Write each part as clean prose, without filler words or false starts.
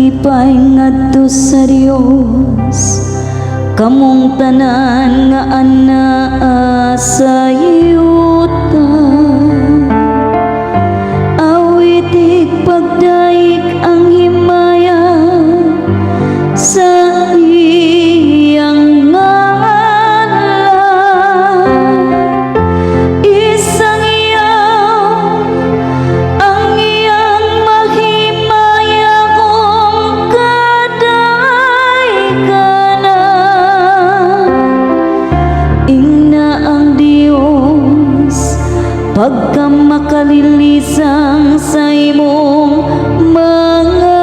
Kalipay ngadto sa Dios, kamong tanan nga anaa sa yuta. Awitig pagdaig ang himaya sa iyang ngalan. Isangyaw ang iyang mahimaya kong kadayganan. Ingna ang Dios, pagkamakalilisan sa imong mga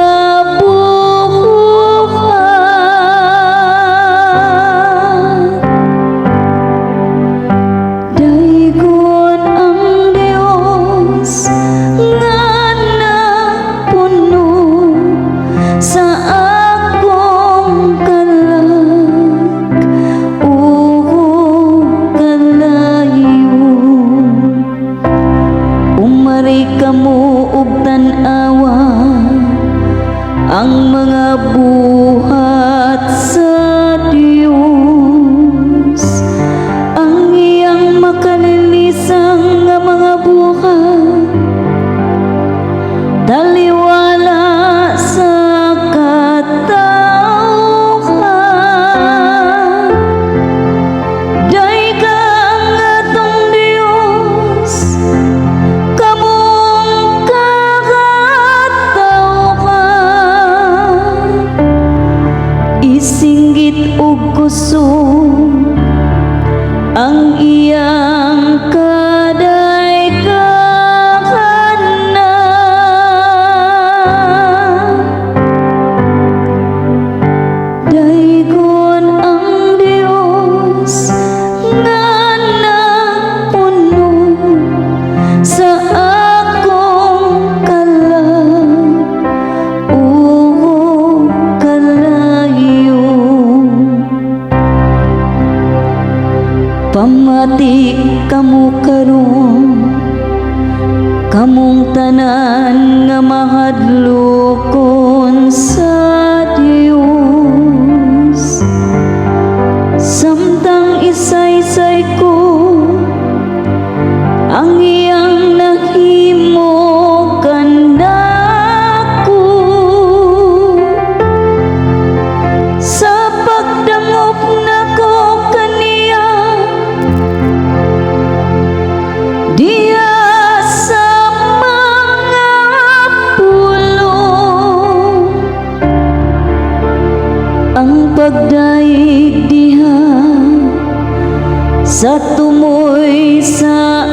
buhat. Daygon ang Dios nga nagpuno sa akong kalag ug kalayo. Umari kamo ug tan-awa ang mga buhat sa Dios, ang iyang makalilisan nga mga buhat taliwala sa katawhan. Dayga ang atong Dios, kamong kakatawhan. Isinggit og kusog ang iyang kadayganan. Daygon ang Dios nga nagpuno sa akong kalag ug kalayo. Pamati kamo karon, kamong tanan nga mahadlokon sa Dios, samtang isaysay ko ang iyang nahimo kanako. Sa pagdangop nako kaniya diha sa mga pulong, ang pagdaig diha sa tumoy sa